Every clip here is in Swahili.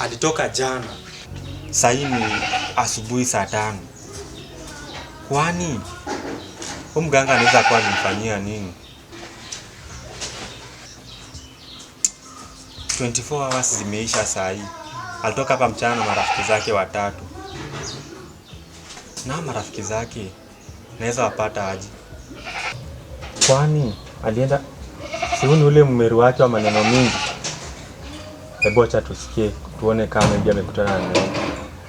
Alitoka jana. Saa hii ni asubuhi saa 5. Kwani huyu mganga anaweza kuwa alimfanyia nini? 24 hours zimeisha saa hii. Alitoka hapa mchana na marafiki zake watatu. Na marafiki zake naweza wapata aje? Kwani alienda si huyu ni ule mmeru wake wa maneno mingi? Hebu acha tusikie tuone kama maybe amekutana na nini.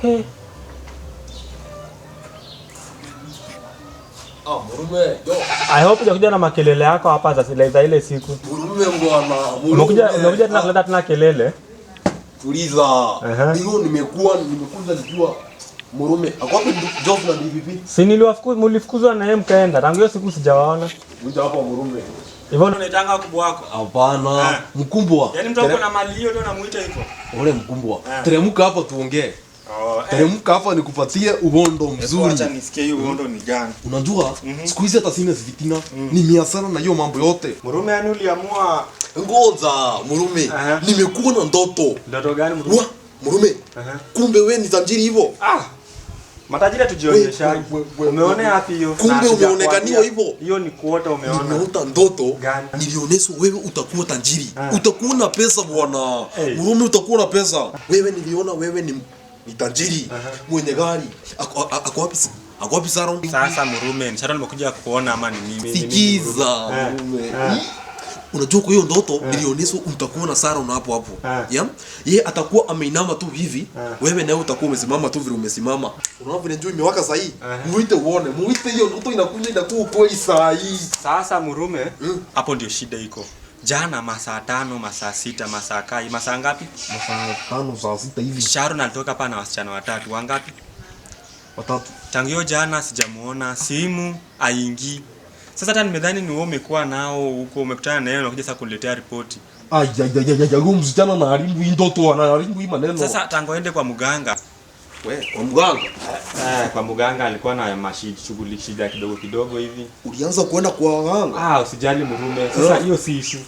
Hey. Ah, Murume, yo. I hope hujakuja na makelele yako hapa za ile siku. Murume bwana, Murume. Umekuja tena kuleta tena kelele? Tuliza. Hiyo nimekuja nikiwa Murume. Ako wapi Joff na DVP? Si nilifukuzwa na yeye mkaenda. Tangu hiyo siku sijawaona. Kuja hapa Murume. Hivyo ndio unaitanga kubwa wako? Hapana, mkumbwa. Yaani mtu ako na mali hiyo ndio unamuita hivyo? Ule mkumbwa. Teremka hapa tuongee. Oh, Teremka hapa nikupatie uhondo mzuri. Acha nisikie hiyo uhondo ni gani. Unajua, siku hizi hata sina fitina, ni miasara na hiyo mambo yote. Murume, yani uliamua. Ngoja, Murume. Nimekuwa na ndoto. Ndoto gani Murume? Wa, Murume. Kumbe wewe ni tajiri hivyo? Ah. Matajiri tujionyeshaje? Umeona wapi hiyo? Kumbe umeonekaniwa hivyo? Hiyo ni kuota umeona. Nimeota ndoto. Gani? Nilioneshwa wewe utakuwa tajiri. Utakuwa na pesa bwana. Hey. Murume utakuwa na pesa. Wewe niliona wewe ni tajiri. Mwenye gari. Ako wapi? Ako wapi Sharon? Sasa Murume, Sharon nimekuja kuona ama ni mimi? Sikiza Murume. Unajua kwa hiyo ndoto nilioneshwa utakuwa na Sharon hapo hapo. Yeah? Yeye atakuwa ameinama tu hivi, wewe nawe utakuwa umesimama tu vile umesimama. Unaona vile njoo imewaka saa hii? Muite uone, muite hiyo ndoto inakuja inakuwa kweli saa hii. Sasa Murume, hapo ndio shida iko. Jana masaa 5, masaa 6, masaa kai, masaa ngapi? Masaa 5, saa 6 hivi. Sharon alitoka hapa na wasichana watatu. Wangapi? Watatu. Tangu hiyo jana sijamuona, simu haingii. Sasa hata nimedhani ni wewe umekuwa nao huko, umekutana na yeye unakuja sasa kuniletea ripoti. Ai, ai, ai, ai, ai, huyu msichana anaharibu hii ndoto, anaharibu hii maneno. Sasa tangu aende kwa mganga. We, kwa mganga? Kwa mganga alikuwa na shughuli shida kidogo kidogo hivi. Ulianza kuenda kwa waganga? Ah, usijali Murume. Sasa hiyo si issue.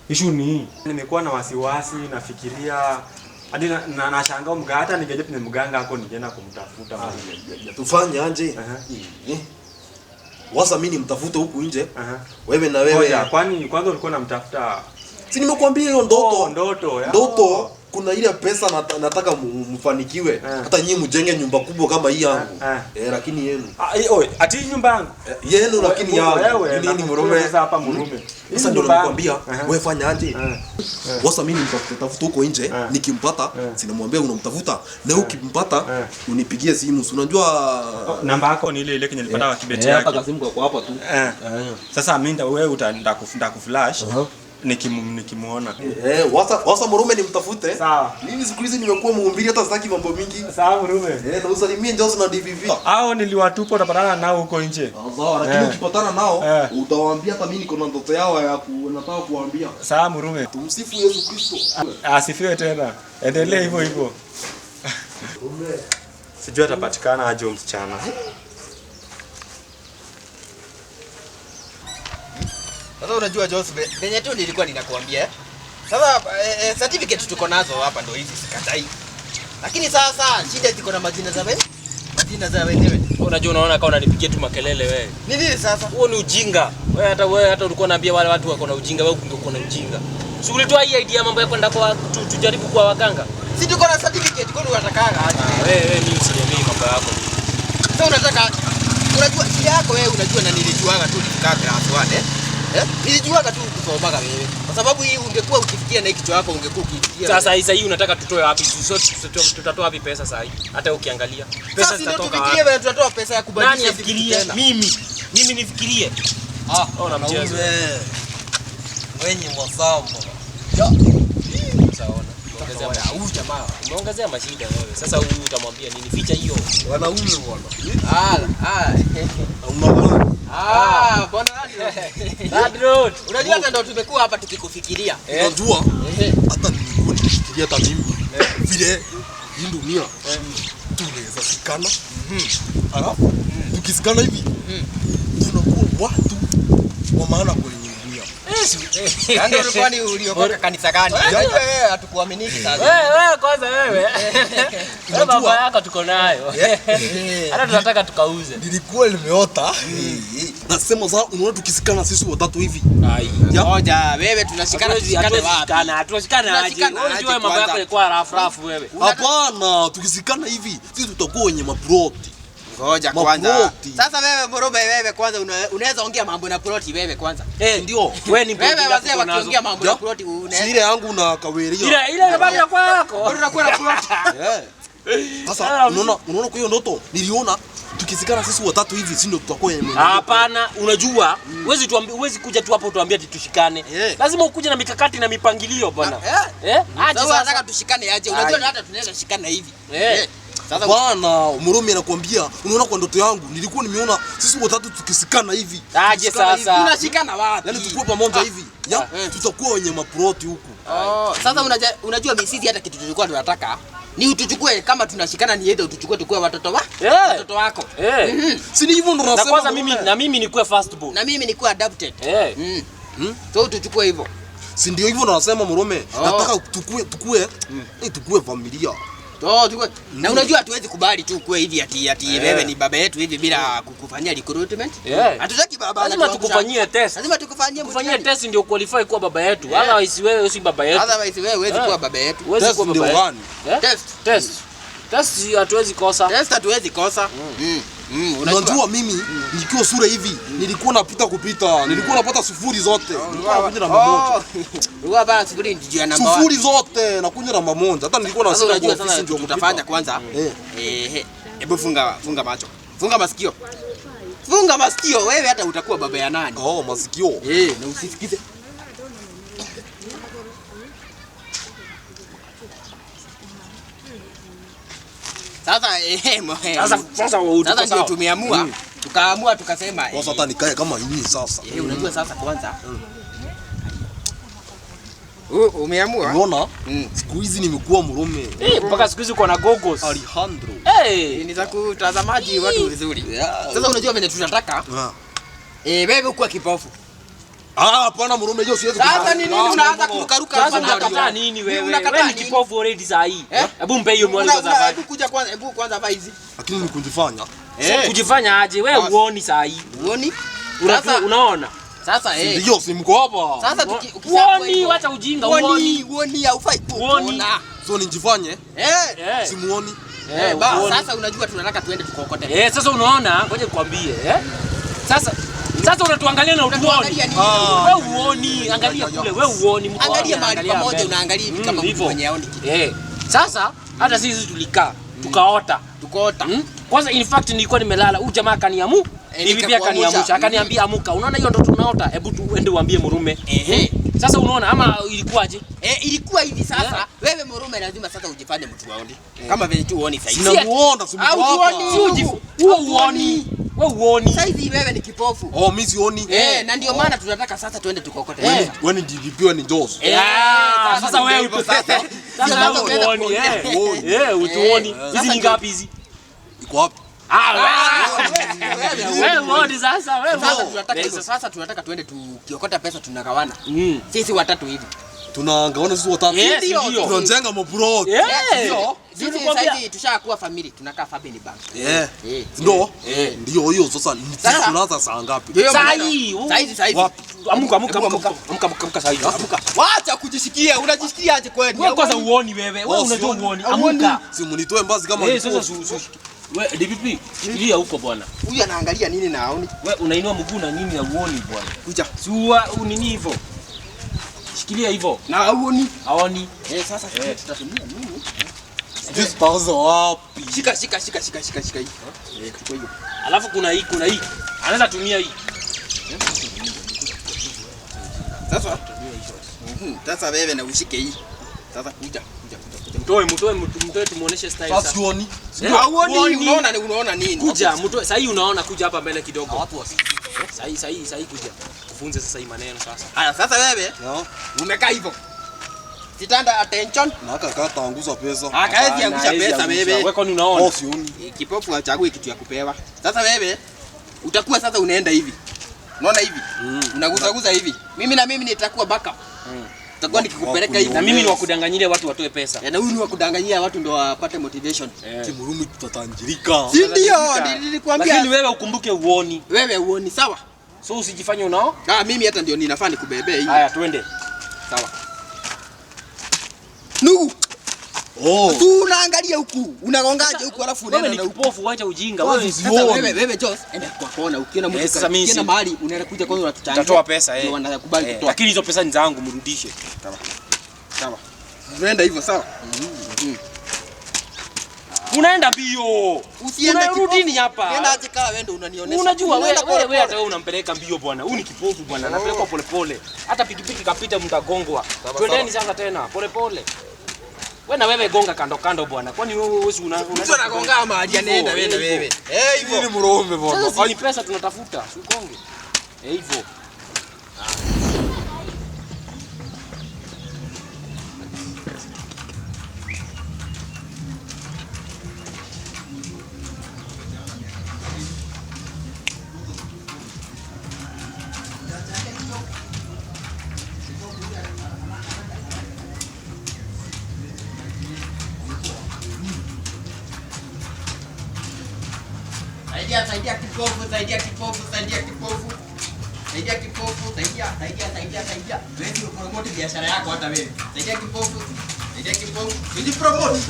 Issue ni hii. Nimekuwa na wasiwasi, nafikiria hadi nashangaa mganga, hata ningeje ni mganga hapo ningeenda kumtafuta. Tufanye aje? Wasa mimi nimtafute huku nje. Wewe na wewe. Ngoja, kwani kwanza ulikuwa unamtafuta? Si nimekuambia hiyo ndoto. Oh, ndoto, ya. Ndoto, kuna ile pesa nataka mfanikiwe. Hata nyinyi mjenge nyumba kubwa kama hii yangu. Lakini yenu. Ah, hii, oi, ati hii nyumba yangu? Yenu lakini yangu. Wewe, Ni nini na Murume? Sasa hapa Murume. Sasa Hii ndio nyumba nakwambia, yangu. wewe fanya aje? Wasa mimi nimtafute tafuta huko nje, nikimpata, sinamwambia unamtafuta. Na ukimpata, unipigie simu. Si unajua Oh, namba yako ni ile ile kenye nilipata kwa kibeti yake. Hapa kasimu kako hapa tu. Sasa mimi wewe nitakuflash. Nikimuona. Wasa Murume nimtafute. Sawa. Mimi siku hizi nimekuwa mhubiri hata sitaki mambo mingi. Sawa Murume. Na usalimie Jones na DVV. Hao niliwatupa, utapatana nao huko nje. Sawa, lakini ukipatana nao, utawaambia hata mimi niko na ndoto yao ya nataka kuwaambia. Sawa Murume. Tumsifu Yesu Kristo. Asifiwe tena. Endelee hivyo hivyo. Murume. Sijui atapatikana aje huyo msichana. Sasa unajua Joseph, venye tu nilikuwa ninakuambia, Sasa certificate tuko nazo hapa ndio hizi, sikatai. Lakini sasa shida ziko na majina za wenyewe. Majina za wenyewe. Unajua unaona kama unanipigia tu makelele wewe. Ni nini sasa? Huo ni ujinga. Wewe hata ulikuwa unaambia wale watu wako na ujinga, wewe ungekuwa na ujinga. Si ulitoa hii idea mambo ya kwenda kwa tujaribu kwa waganga? Si tuko na certificate, kwani unatakaga aje? Ah, wewe mimi usiniambie mambo yako. Sasa unataka, unajua shida yako wewe, unajua na nilijuaga tu nikikaa class 1, Nilijuaga tu kusomaga wewe. Kwa sababu hii ungekuwa ukifikia na hiki kichwa yako ungekuwa ukifikia. Sasa hii sasa unataka tutoe wapi? Tutatoa wapi pesa sasa hii? Hata ukiangalia. Pesa Sasa ndio zitatoka tufikirie wapi? vile tutatoa pesa ya kubadilisha Nani hizi vitu afikirie? tena. Mimi. Mimi nifikirie. Ah, ona mchezo. Wenye mwasamba. Sasa ona. Umeongezea Huyu jamaa. Umeongezea mashida wewe. Sasa huyu utamwambia nini? Ficha hiyo. Wanaume bwana. Ah, ah. Unaona? Ah, bwana Landlord. Unajua hata ndio tumekuwa hapa tukikufikiria. Unajua? Hata nilikuwa nikifikiria hata mimi. Vile hii dunia tunaweza sikana. Alafu tukisikana hivi tunakuwa watu wa maana kwenye dunia. Yaani ulikuwa ni uliokoka kanisa gani? Unajua wewe hatukuaminiki sasa. Wewe kwanza wewe. Wewe baba yako tuko nayo. Hata tunataka tukauze. Nilikuwa nimeota. Nasema sasa unaona tukisikana sisi watatu hivi. Ngoja wewe tunashikana tushikane wapi? Tunashikana aje? Tunashikana Wewe unajua aje mambo yako kwanza? yalikuwa rafu rafu wewe. Hapana, tukisikana hivi sisi tutakuwa wenye maploti. Ngoja kwanza. Maploti. Sasa wewe Murube wewe kwanza unaweza ongea mambo na ploti wewe kwanza. Ndio. Wewe ni ploti Wewe ngapi wazee uko nazo? wakiongea mambo na ploti unaweza. Sile yangu na kaweria. Ile bado ya kwako. Bado unakuwa na ploti. Sasa unaona kwa hiyo ndoto niliona tukisikana sisi watatu hivi si ndio tutakuwa wenye. Hapana, unajua huwezi tuambie, huwezi kuja tu hapo tuambie ati tushikane. Lazima ukuje na mikakati na mipangilio bwana. Aje Sasa sasa. unataka tushikane aje? Unajua hata tunaweza shikana hivi. Sasa Bwana Murumi anakuambia, unaona kwa ndoto yangu nilikuwa nimeona sisi watatu tukisikana hivi. Aje sasa. Tunashikana wapi? Yaani tukue pamoja hivi. Ya, tutakuwa wenye maploti huku. Oh, sasa unajua sisi hata kitu tulikuwa tunataka ni utuchukue kama tunashikana ni either utuchukue tukue watoto wa watoto wako. Si ni hivyo ndo Na nasema. kwanza mimi na mimi nikuwe first born. Na mimi nikuwe adopted. So utuchukue hivyo. Si ndio hivyo ndo nasema Murumi. Nataka tukue tukue familia. Tukue. Na unajua hatuwezi kubali tu kuwe hivi ati wewe ni baba yetu hivi bila kukufanyia recruitment. Hatutaki baba. Lazima tukufanyie test. Lazima tukufanyie Kufanyia test ndio qualify kuwa baba yetu. Otherwise wewe si baba yetu. Otherwise wewe huwezi kuwa baba yetu. Huwezi kuwa baba yetu. Test. Test hatuwezi kosa. Test hatuwezi kosa. Unajua mimi nikiwa sura hivi nilikuwa napita kupita, nilikuwa napata sufuri zote. Nilikuwa nakuja namba moja. Ulikuwa bana sufuri ndio namba. Sufuri zote nakuja namba moja. Hata nilikuwa na sasa hasira kwa ofisi ndio tutafanya kwanza. Hebu funga macho. Funga masikio. Funga masikio wewe hata utakuwa baba ya nani? Oh, masikio. Na usisikize. Sasa sasa ndio tumeamua. Tukaamua tukasema sasa hata nikae kama hii sasa. Unajua sasa kwanza. Umeamua? Unaona? Siku hizi nimekuwa Murumi. Mpaka siku hizi uko na goggles. Alejandro. Ni za kutazamaji watu vizuri. Sasa unajua vile tunataka? Wewe uko kipofu. Hapana Murumi, hiyo siwezi. Sasa ni nini unaanza kurukaruka? Sasa unakataa nini wewe? Wewe ni kipofu already saa hii. Hebu mpe hiyo miwani kwanza. Hebu kuja kwanza, hebu kwanza vaa hizi. Lakini ni kujifanya. Kujifanya aje? Wewe uoni saa hii. Uoni? Sasa unaona? Sasa Ndio si mko hapa. Sasa uoni, wacha ujinga uoni. Uoni haufai kuona. So nijifanye? Simuoni. Sasa unajua tunataka tuende tukokote. Sasa unaona, ngoja nikwambie, Sasa unatuangalia na utuoni. Wewe uoni, angalia kule, wewe uoni. Angalia mahali pamoja unaangalia hivi kama mtu mwenye haoni kitu. Sasa hata sisi tulikaa, tukaota. Tukaota. Kwanza in fact nilikuwa nimelala, huyu jamaa akaniamu, bibi pia akaniamsha, akaniambia amuka. Unaona hiyo ndoto unaota? Hebu tuende uambie Murume. Sasa unaona ama ilikuwaje? Ilikuwa hivi sasa. Wewe Murume lazima sasa ujifanye mtu waoni. Kama vile tu uoni sasa. Sinamuona, simuona. Si uoni. Wewe uoni. Sasa hivi wewe ni kipofu. Oh, mimi sioni. Na ndio maana tunataka sasa tuende tukokote. Wewe ni DVP, wewe ni Jaws. Sasa wewe uko sasa. Sasa uoni. Utuoni. Hizi ni ngapi hizi? Iko wapi? Wewe uoni sasa wewe. Sasa tunataka hizo, sasa tunataka tuende tukiokota pesa tunagawana. Sisi watatu hivi. Tunagawana sisi watatu. Ndio. Tunajenga maplot. Ndio. Sisi sasa hivi tushakuwa family, tunakaa family bank. Ndio. Ndio hiyo sasa tunaanza saa ngapi? Saa hii. Saa hii. Amuka amuka amuka. Amuka amuka saa hii. Amuka. Wacha kujishikia, unajishikia aje kweli? Wewe kwanza uoni wewe. Wewe unajua uoni. Amuka. Si mnitoe mbazi kama Sasa wewe DPP, shikilia huko bwana. Huyu anaangalia nini na haoni? Wewe unainua mguu na nini na uoni bwana? Kuja. Si nini hivyo? Shikilia hivyo. Na haoni. Haoni. Sasa tutatumia nini? This thousand wapi? Shika hii. Chukua hiyo. Alafu kuna hii, kuna hii. Anaweza tumia hii. Sasa. Sasa wewe na ushike hii. Sasa kuja. Mtoe tumuoneshe style Sasa sasa. sioni. Hauoni, unaona nini? Kuja, mtoe. Sasa hii unaona, kuja hapa mbele kidogo. Watu wasi. Sasa hii kuja. Kufunze sasa hii maneno sasa. Haya, sasa wewe umekaa hivyo. Sitanda attention. Na kaka ataanguza pesa. Akaezi angusha pesa wewe. Wewe kwani unaona? Oh, sioni. Kipofu hachague kitu ya kupewa. Sasa wewe utakuwa sasa unaenda hivi. Unaona hivi? Unaguzaguza hivi. Mimi na mimi nitakuwa backup. Nitakuwa nikikupeleka hivi. Na mimi ni wakudanganyia watu watoe pesa. Na huyu ni wakudanganyia watu ndio wapate motivation. Kimurumi tutatanjirika. Si ndio? Nilikwambia. Lakini wewe ukumbuke uoni. Wewe uoni, sawa? So usijifanye unao? Ah, mimi hata ndio ninafaa nikubebee hii. Haya, twende. Sawa. Nugu. Oh. Tunaangalia huku. Unagongaje huku alafu unaenda na huku. Wewe ni kipofu, acha ujinga. Wewe sasa wewe Jos, enda kwa kona. Ukiona mtu ukiona mahali unaenda kuja kwanza unatuchangia. Utatoa pesa Ndio wanakubali kutoa. Lakini hizo pesa ni zangu, mrudishe. Sawa. Sawa. Unaenda hivyo sawa? Unaenda mbio. Usiende Unarudi hapa. Nenda aje kala wewe ndio unanionyesha. Unajua wewe hata wewe unampeleka mbio bwana. Huyu ni kipofu bwana. Anapelekwa pole pole. Hata pikipiki kapita mtagongwa. Twendeni sasa tena pole pole. Wewe na wewe gonga kando kando bwana. Kwani wewe wewe una mtu anagonga mahali anaenda wewe na wewe. Eh hivyo. Ni mrome bwana. Sasa ni pesa tunatafuta, si ugonge. Eh hivyo. Saidia kipofu, saidia kipofu, saidia kipofu. Saidia kipofu, saidia, saidia, saidia, saidia. Wewe upromote biashara yako hata wewe. Saidia kipofu, saidia kipofu. Wewe promote.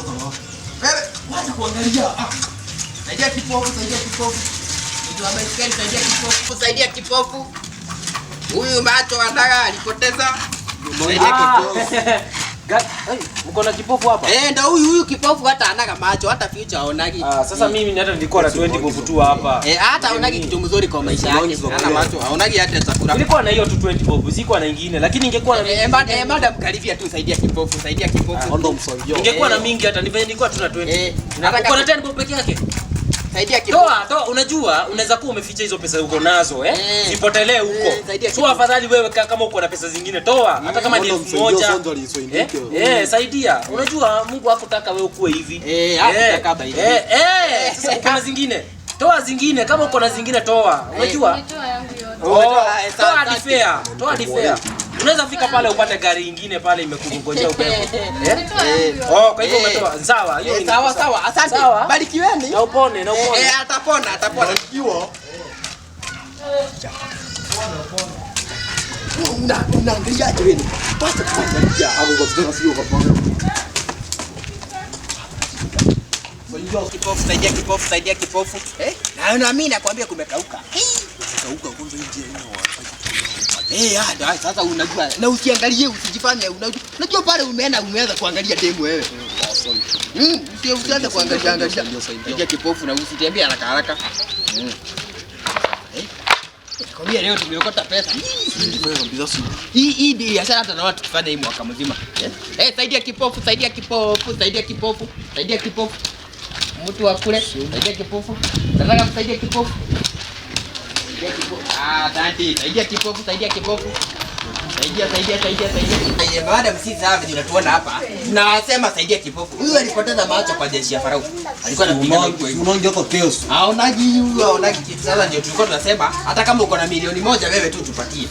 Wewe wacha kuangalia. Saidia kipofu, saidia kipofu. Mtu wa baiskeli saidia kipofu, saidia kipofu. Huyu macho anataka alipoteza. Saidia kipofu. Mko na kipofu hapa? Eh, ndio huyu kipofu hata anaga macho, hata future haonagi. Sasa mimi hata nilikuwa na 20 bob tu hapa. Eh, hata haonagi kitu mzuri kwa maisha yake. Hana macho, haonagi hata chakula. Nilikuwa na hiyo tu 20 bob, sikuwa na nyingine, lakini ingekuwa na madam karibia tu saidia kipofu, saidia kipofu. Ndio msaidia. Ingekuwa na mingi hata nilikuwa tu na 20. Uko na 10 bob peke yake? Saidia kipofu. Toa, unajua unaweza kuwa umeficha hizo pesa uko nazo zipotelee huko. So afadhali wewe kama uko na pesa zingine toa, hata kama ni 1000. Saidia. Unajua Mungu hakutaka wewe ukue hivi. Hakutaka hivi. Sasa uko na zingine. Toa zingine, kama uko na zingine toa. Unajua? Nitoa yangu yote. Toa hadi fair. Toa hadi fair. Unaweza fika pale upate gari nyingine pale imekungojea upepo. Oh, kwa hivyo umetoa. Sawa, hiyo ni sawa sawa. Asante. Barikiweni. Na upone, na upone. Atapona, atapona. Barikiwa. Unaangalia wewe. Pata kuangalia hapo kwa sababu sio kwa panga. Kipofu, saidia kipofu, saidia kipofu. Na mimi nakwambia kumekauka. Kumekauka kwanza hii njia ina Eh, sasa unajua na usiangalie usijifanye unajua pale umeenda umeanza kuangalia demu wewe. Usianze kuangalia angalia. Saidia kipofu na usitembee haraka haraka. Nakwambia leo tumeokota pesa. Hii biashara hata na watu tufanye hii mwaka mzima. Saidia kipofu, saidia kipofu, saidia kipofu, saidia kipofu. Mtu wa kule, saidia kipofu. Nataka kusaidia kipofu. Saidia kipofu. Asante. Saidia kipofu, saidia kipofu. Saidia, saidia, saidia, saidia. Baada msisi hapa tunatuona hapa. Tunasema saidia kipofu. Huyu alipoteza macho kwa jeshi ya Farao. Alikuwa anapiga miguu hivi. Unaongea hata kesho. Haonagi huyu, haonagi kitu. Sasa ndio tulikuwa tunasema hata kama uko na milioni 1 wewe tu tupatie.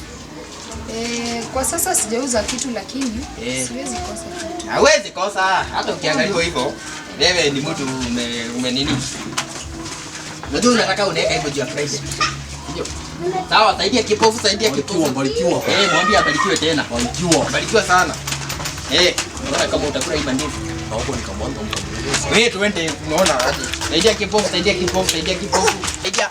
Kwa sasa sijauza kitu lakini siwezi kosa kitu. Hawezi kosa hata ukiangalia hivyo. Wewe ni mtu ume nini? Unajua unataka unaweka hivyo juu ya Friday. Ndio. Sawa, saidia kipofu, saidia kipofu. Barikiwa. Mwambie abarikiwe tena. Barikiwa. Barikiwa sana. Unaona kama utakula hii mandizi. Na huko nikamwanga mkamweleza. Wewe tuende unaona aje. Saidia kipofu, saidia kipofu, saidia kipofu. Saidia.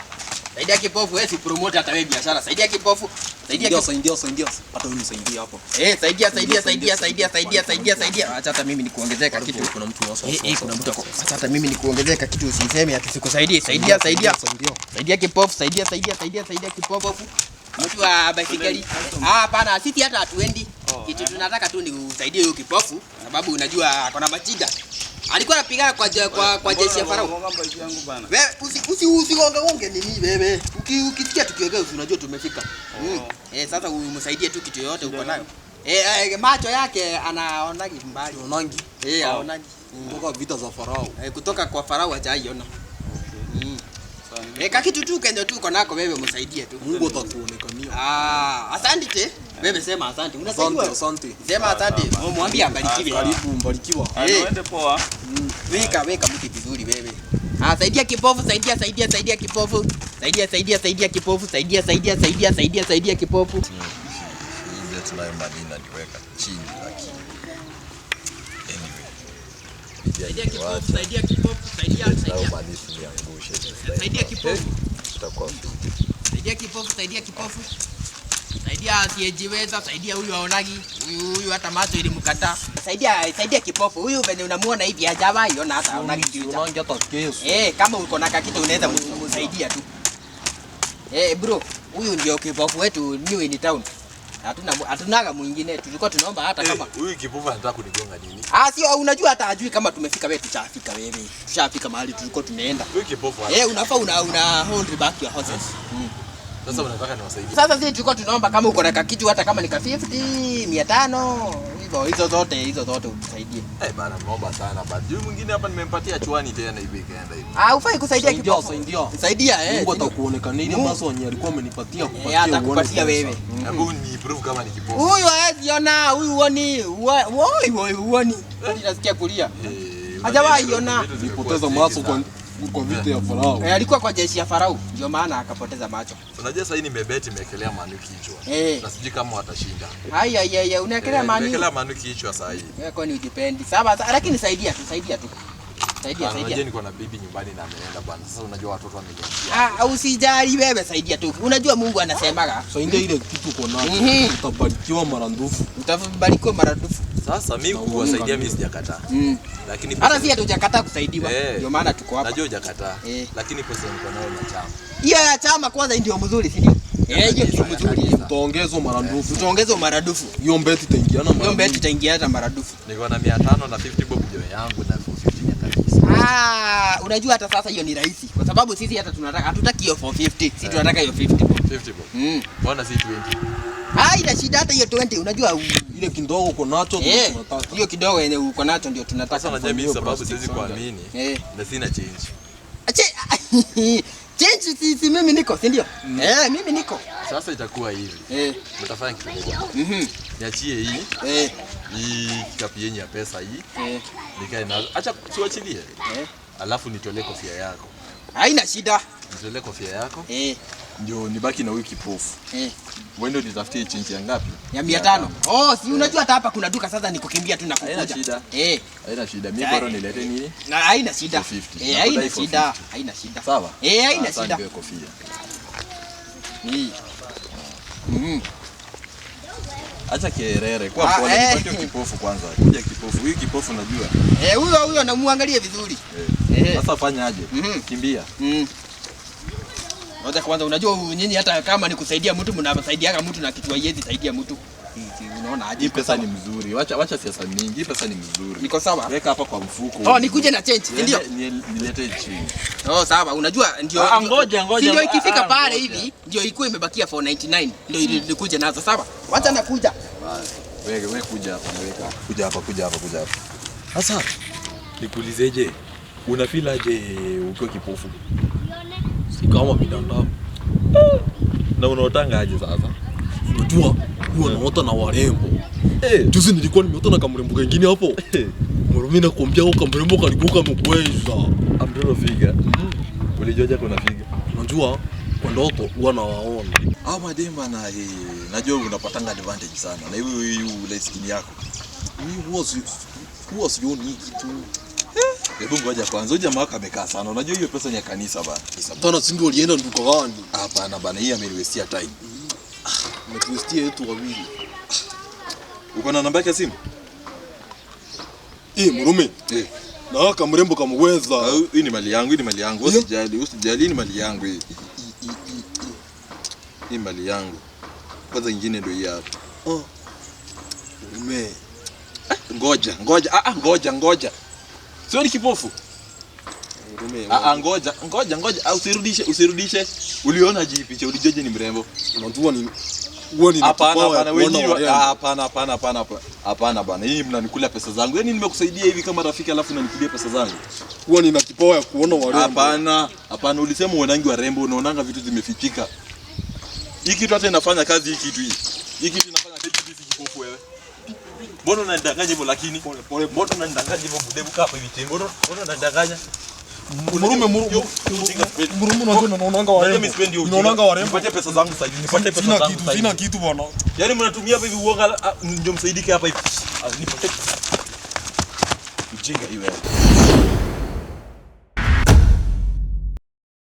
Saidia kipofu, wewe si promote hata wewe biashara. Saidia kipofu. Saidia kipofu. Saidia, saidia. Hata wewe nisaidie hapo. Saidia, saidia, saidia, saidia, saidia, saidia, saidia. Acha hata mimi nikuongezeka kitu. Kuna mtu wasa. Kuna mtu ako. Acha hata mimi nikuongezeka kitu usiseme ati sikusaidie. Saidia, saidia. Saidia kipofu, saidia, saidia, saidia, saidia kipofu. Mtu wa baisikeli. Hapana, sisi hata hatuendi. Kitu tunataka tu ni usaidie huyo kipofu sababu unajua akona machida. Alikuwa anapigana kwa jeshi ya Farao. Wewe usigonge gonge nini wewe. Ukisikia tukiongea unajua tumefika. Sasa umsaidie tu kitu yoyote uko nayo. Macho yake anaonagi mbali. Anaonagi. Aonagi. Kutoka vita za Farao. Kutoka kwa Farao hajaiona. Kitu tu kenye tu uko nako wewe msaidie tu. Mungu atakuonekania. Ah, asante. Wewe sema asante. Unasaidiwa. Asante. Sema asante. Mwambie abarikiwe. Karibu mbarikiwa. Uende poa. Weka mti vizuri wewe. Ah, saidia kipofu, saidia saidia saidia kipofu. Saidia saidia saidia kipofu, saidia saidia saidia saidia saidia kipofu. Hii bet nayo madina niweka chini lakini. Anyway. Saidia kipofu, saidia kipofu, saidia saidia. Saidia kipofu. Itakuwa Saidia kipofu, saidia kipofu. Saidia asiyejiweza, saidia huyu aonagi. Huyu hata macho ilimkataa. Saidia saidia kipofu. Huyu venye unamuona hivi hajawahi ona hata aonagi future. Unaanza hata kesho. Kama uko na kitu unaweza msaidia tu. Bro, huyu ndio kipofu wetu new in town. Hatunaga mwingine. Tulikuwa tunaomba hata kama huyu kipofu anataka kunigonga nini? Ah, sio unajua hata ajui kama tumefika wewe, tushafika wewe. Tushafika mahali tulikuwa tumeenda. Huyu kipofu. Unafaa una hold back your horses. Sasa unataka niwasaidie. Sasa sisi tulikuwa tunaomba kama uko na kitu hata kama ni ka 50, 500, hivyo hizo zote utusaidie. Bana naomba sana but yule mwingine hapa nimempatia chuani tena hivi ikaenda hivi. Ah, ufai kusaidia kipofu. Saidia. Saidia Mungu atakuonekana ile ambazo wenye alikuwa amenipatia kupatia uone. Atakupatia wewe. Hebu ni prove kama ni kipofu. Huyu haezi ona, huyu huoni. Huoni. Hadi nasikia kulia. Hajawahi ona. Nilipoteza macho kwa vita ya Farao. Alikuwa kwa jeshi ya Farao, ndio maana akapoteza macho. Unajua sasa hii nimebeti nimeekelea Manu kichwa. Na sijui kama watashinda. Haya haya unaekelea Manu. Nimeekelea Manu kichwa sasa hii. Wewe kwani ujipendi. Sawa, lakini saidia tu, saidia tu. Saidia. Unajua niko na bibi nyumbani na ameenda bwana. Sasa unajua watoto wameniachia. Ah, usijali wewe, saidia tu. Unajua Mungu anasemaga, saidia ile kitu uko nacho. Utabarikiwa maradufu. Utabarikiwa maradufu. Sasa mimi kuwasaidia mimi sijakataa. Lakini hata si hatujakataa kusaidiwa. Ndio maana tuko hapa. Najua hujakataa. Lakini pesa niko nayo na chama. Hiyo ya chama kwanza ndio mzuri, si ndio? Hiyo ndio mzuri. Utaongezwa maradufu. Utaongezwa maradufu. Hiyo mbeti itaingiana maradufu. Hiyo mbeti itaingiana maradufu. Niko na 500 na 50 bob ndio yangu na 450 ya kanisa. Ah, unajua hata sasa hiyo ni rahisi kwa sababu sisi hata tunataka hatutaki hiyo 450. Sisi tunataka hiyo 50 bob. 50 bob. Mbona si 20? Ah, ina shida hata hiyo 20 unajua ile kidogo uko nacho tunataka. Hiyo kidogo yenye uko nacho ndio tunataka. Sasa unajua mimi sababu siwezi kuamini. Na sina change. Change si mimi niko, si ndio? Mimi niko. Sasa itakuwa hivi. Mtafanya kitu kimoja. Niachie hii. Hii kikapu yenye ya pesa hii. Nikae nazo. Acha tuachilie. Alafu nitolee kofia yako. Haina shida. Nitolee kofia yako. Ndio nibaki na huyu kipofu. Wewe ndio nitafutie change ya ngapi? Ya 500. Oh, si unajua hata hapa kuna duka sasa nikukimbia tu na kukuja. Haina shida. Haina shida. Mimi bora nilete nini? Na haina shida. Haina shida. Haina shida. Sawa? Haina shida. Nipe kofia. Acha kierere. Kwa pole nipatie kipofu kwanza. Kuja kipofu. Huyu kipofu najua. Huyo namuangalie vizuri. Sasa fanya aje? Kimbia. Ngoja kwanza unajua nyinyi hata kama ni kusaidia mtu mnasaidiaga mtu na kitu haiwezi saidia mtu. Unaona aje? Hii pesa ni mzuri. Wacha siasa mingi. Hii pesa ni mzuri. Niko sawa? Weka hapa kwa mfuko. Oh, nikuje na change, ndio? Nilete chini. Oh, sawa. Unajua ndio Ngoja. Ndio ikifika pale hivi ndio ikuwe imebakia 499. Ndio nikuje nazo, sawa? Wacha nakuja. Wewe kuja hapa, weka. Kuja hapa. Sasa nikuulizeje? Una feel aje ukiwa kipofu? Si kama binadamu. Na unaotanga aje sasa? Unajua huwa naota na warembo. Juzi nilikuwa nimeota na kamrembo kengine hapo. Mimi nakwambia huko kamrembo kalikuwa kamkweza. Amdoro figa. Ulijuaje kuna figa? Unajua kwa ndoto huwa nawaona. Ah, madema na najua unapatanga advantage sana. Na hiyo ile skin yako. Mimi huwa sioni kitu. Hebu ngoja kwanza, huyu jamaa amekaa sana. Unajua hiyo pesa ni ya kanisa bana. Tena si ndio ulienda nduka gani? Hapana bana, hii ameniwestia time. Ametuwestia yetu wawili. Uko na namba yake ya simu? Murume. Na haka mrembo kamweza. Hii ni mali yangu, hii ni mali yangu. Usijali, hii ni mali yangu hii. Hii mali yangu. Kwanza nyingine ndio hii hapa. Murume. Ngoja. Ngoja. Sio ni kipofu. Ngoja. Usirudishe. Uliona je picha? Ulijoje ni mrembo? Unajua ni wewe ni Hapana, Hapana bana. Hii mnanikula pesa zangu. Yaani nimekusaidia hivi kama rafiki alafu unanikulia pesa zangu. Wewe nina kipawa ya kuona warembo. Hapana. Ulisema uonangi warembo, unaonanga vitu zimefichika. Hii kitu hata inafanya kazi hii kitu hii. Hii kitu inafanya kazi hivi kipofu wewe. Mbona unanidanganya hivyo lakini? Mbona unanidanganya hivyo budebu kaa hapa hivi chini? Mbona unanidanganya? Murume murume unajua unaonanga warembo. Unaonanga warembo. Nipatie pesa zangu sasa hivi. Nipatie pesa Sina zangu kitu, sasa sina hivi. kitu bwana. Yaani mnatumia hapa hivi uoga ndio msaidike hapa hivi. Nipatie. Ujinga hii wewe.